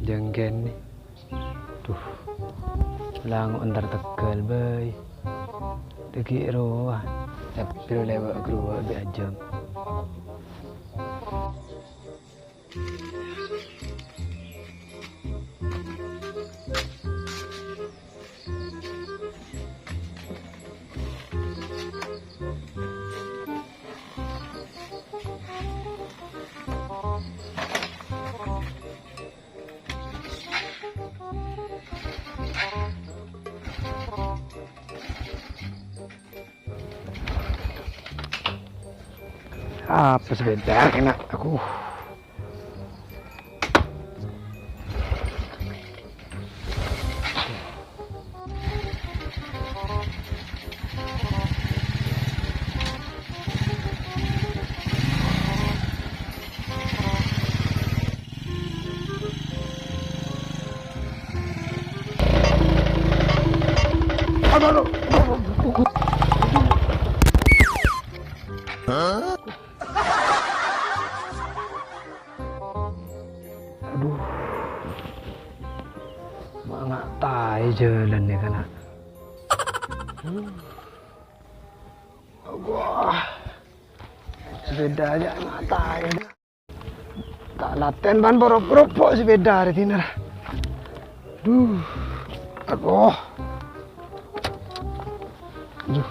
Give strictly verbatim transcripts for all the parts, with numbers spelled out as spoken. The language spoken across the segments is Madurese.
Jângkènè. Duh. Lango' entar teggâl bhâi. Dhâggi' rowa. Cabbhir lèbâ' ghâruwa' bi' ajâm. Apa sepeda kena aku? Adhu. Ma' nga' taè jhâlân nèka, na'. Wah. Sepeda jâ' nga' taè. Ta' latèn bân boro-boro po' sepeda arè dinna. Duh. Aduh. Duh.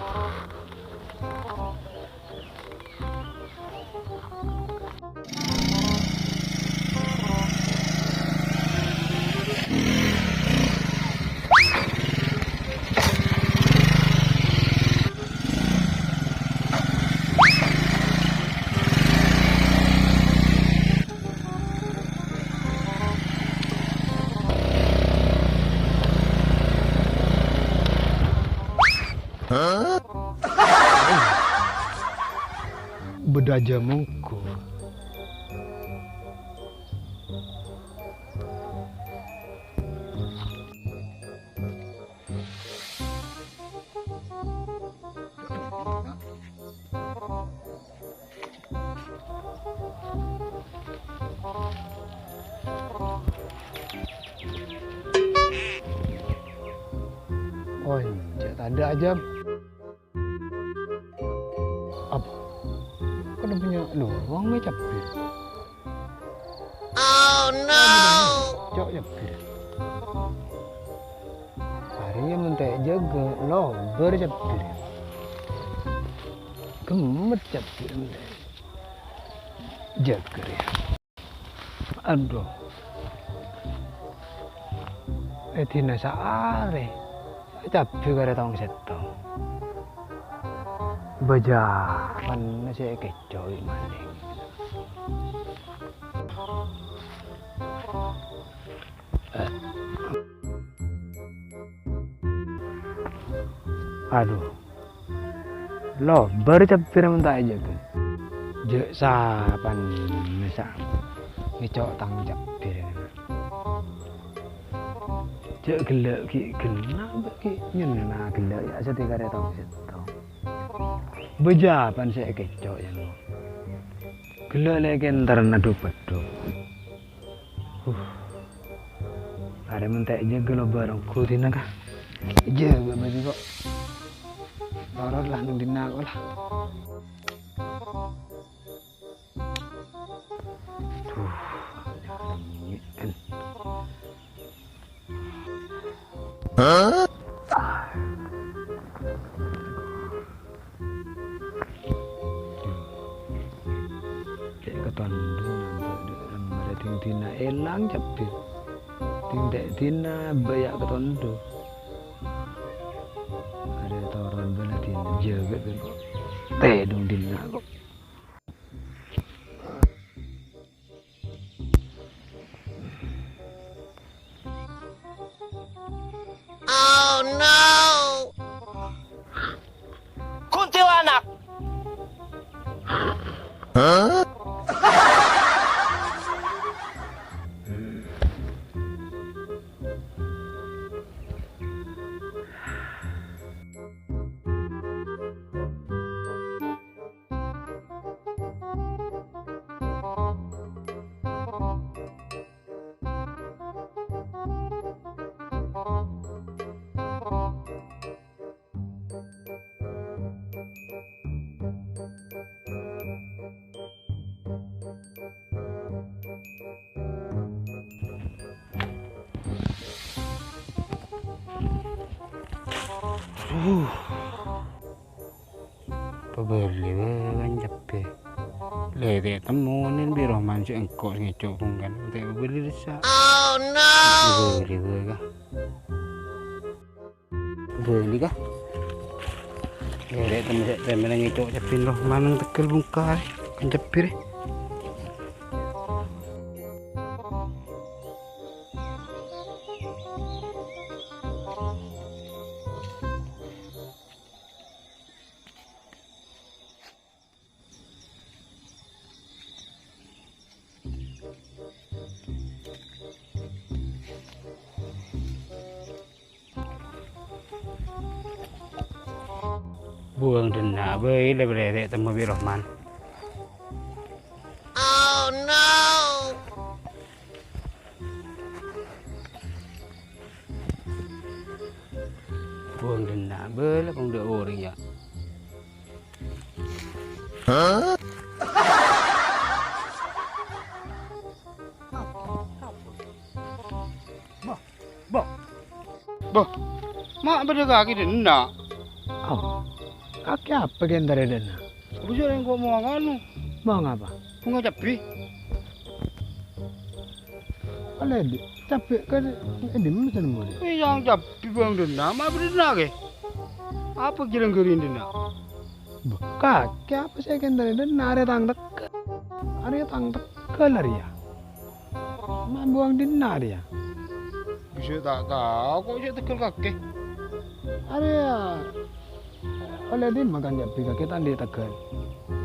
Bâdâ jâ' mongko. Oh, enjâ', tadâ' ajâm. Apa? Kan punya lorong mè cabbhir. Oh, no! Cok cabbhir. Arèya mon ta' èjâgâ, lobâr cabbhir. Ghemmet cabbhir mon ta' èjâgâ rèya. Adhu. È dinna saarè, cabbhir karè tong sèttong. Bâjâ, pan sè èkèco'i malèng. Adhu. Lobâr cabbhir mon ta' èjâgâ. Jâ' sapan mèsa ngèco' tang cabbhir. Jâ' ghellâ' ghi' ghenna' bâ' ghi' nyenna ghellâ' ya' satèya karè tong sèttong. Bâjâ pan sè èkèco' ya, no. Ghellâ' lè' kèntar na dhup-beddhup. Huh. Arè mon ta' èjâgâ lobâr ongghu dinna, ka. Èjâgâ bâdhi kok. Lorot la neng dinna kok la. Duh, nyè'en. Cè' katondo nyampè' dâ' remma, ding dinna èlang cabbhir. Ding dâ' dinna bâjâ katondo. Arè toron bâlâ dinna jâgâ bengko. Tèdung dinna kok. Oh, no! Kuntilanak! Huh. Pabâli bâ' kan cabbhi. Lè, ta' temmo nèng bi' Rohman sè engko' sè ngèco' bungkana. Ta' pabâli dissa'. Oh, no! Pabâli bâ' ka. Pabâli ka. Lè, ta' temmo sè temmo nèng ngèco' cabbhi Rohman nèng tegghâl bungkana. Kan cabbhi rè. Buwâng dhinna' bhâi lè-bâlè ta' temmo bi' Rohman. Oh, no! Buwâng dhinna' bhâi la kong dâ' orèng, yâ. Bâh, bâh. Bâh, ma' bâdâ kakè dhinna'. Oh, kakè apa kèng èntarè dhinna'? Bisa rèng ko' mowang anu. Mowang apa? Bhunga cabbhi. Ollè dhi-, cabbhi ka è dimma sè nemmo rè? Iyâ, cabbhi buwâng dhinna', ma' bâdâ dhinna' kè? Apa jhâlâng ghâri dhinna'? Bâh, kakè apa sè kèng èntarè dhinna', arèya tang tegghâl. Arèya tang tegghâl arèya. Ma' buwâng dhinna' rèya. Bisa ta' tao ko' sè tegghâl kakè. Arèya ollè dimma kan cabbhi kakè ta' andi' tegghâl.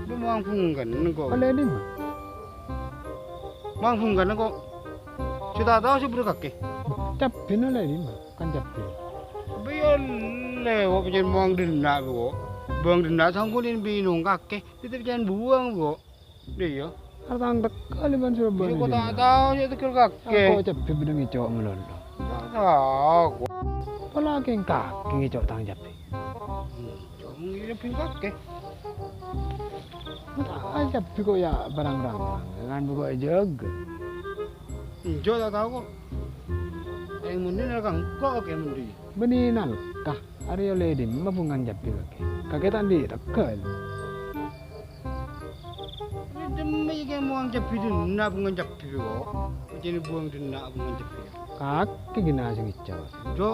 Lu mowang bhungkana ko'. Ollè dimma? Mowang bhungkana ko'. Sè ta' tao sè bâdâ kakè. Cabbhina ollè dimma kan cabbhi. Biyâ lè ko' pancèn mowang dhinna' ko'. Buwâng dhinna' sangko' nèng binong kakè. Tètè pancèn buwâng ko'. Iyâ. Arèya tang tegghâl bân Surabaya. Iyâ, ko' ta' tao sè tegghâl kakè. Ko' cabbhi bâdâ ngèco' malolo. Ta' tao ko'. Pola kèng kakè ngèco' tang cabbhi. Ngèco' ngèco' kakè. Ma' ta' cabbhi ko' yâ bârâng-rang. Kan ko' èjâgâ. Enjâ' ta' tao ko'. Eng mendhi nalka engko' kè mendhi. Bânnè nalka. Arèya ollè dimma bhungana cabbhi kakè? Kakè ta' andi' tegghâl. Ollè dimma kè mowang cabbhi dhinna' bhungana cabbhi ko'? Jhâ' buwâng dhinna' bhungana cabbhi. Kakè ghina sè ngèco'. Jo.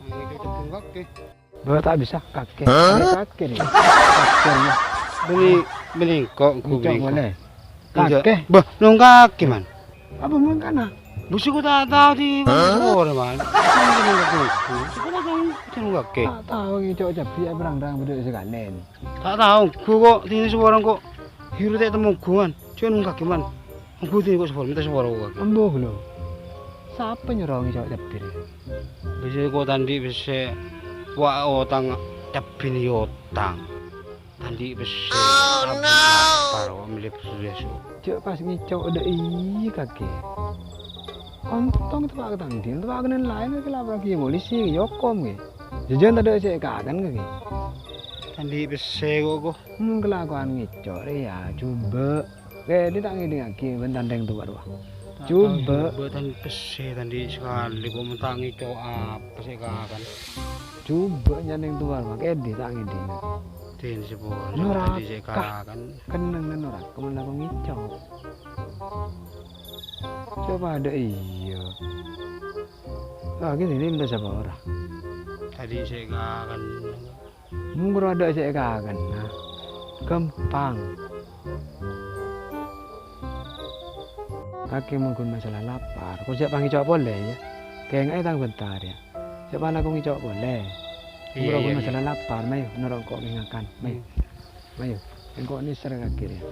Ngèco' cabbhi kakè. Bâh, ta' bisa, kakè. Hah? Kakè rè. Kakè rè. Bânnè, bânnè engko', engko' ngèco' bânnè engko'. Polè. Enjâ'. Kakè. Bâh, nong kakè, Man. Apa mangkana? Bâh, sè ko' ta' tao dhi, Hah? Orèng, Man. Sè ko' ta' tao, sè ko' ta' tao, kakè. Ta' tao ngèco' cabbhi bârâng-rang bâdâ sakalèn. Ta' tao, ongghu ko', dhinèng saporana ko'. Hiru ta' temmo ongghu, Man. Jhâ' nong kakè, Man. Ongghu dhinèng ko' sapora, mènta sapora ko' kakè. Ambo, ghâllu. Sapa nyoro ngèco' cabbhi rè? Pèssè ko' ta' andi' pèssè. Wa, otang cabbhi nè otang. Ta' andi' pèssè. Oh, no! Paro mellè pèssè, Su. Jhâ' pas ngèco' dâ' iyâ kakè. Ontong teppa' ka tang dhin, teppa' ka nèng laèn kakè laporraghi polisi, èokom kè. Jhâjhân tadâ' sè èkakan kakè. Ta' andi' pèssè ko', ko'. Mon kalakowan ngèco' rèya, jhubâ'. Kèdhi ta' ngèdingngaghi bân tandheng towa rowa. Ta' tao Jhubâ'. Jhubâ' tang pèssè ta' andi' sakalè, ko' mon ta' ngèco' apa sè èkakan. Jhubâ' nyandheng towa rowa, kèdhi ta' ngèdingngaghi. Dhin sepon, Noraka. Tandhi sè èkakan. Kennengnga noraka mon la ngèco'. Coba dâ' iyâ. Ah, ghi' nè, mènta sapora. Tandhi sè èkakan. Mon ghuru adâ' sè èkakan, nah, ghâmpang. Kakè mon ghun masalah lapar, ko' jhâ' pangèco' polè, yâ. Kèngaè tang bhânta rèya. Jhâ' pala ko' ngèco' polè. Mon ghuru ghun masalah lapar, mayu, noro' engko' ngakan, mayu. Hmm. Mayu, engko' nèser kakè rèya.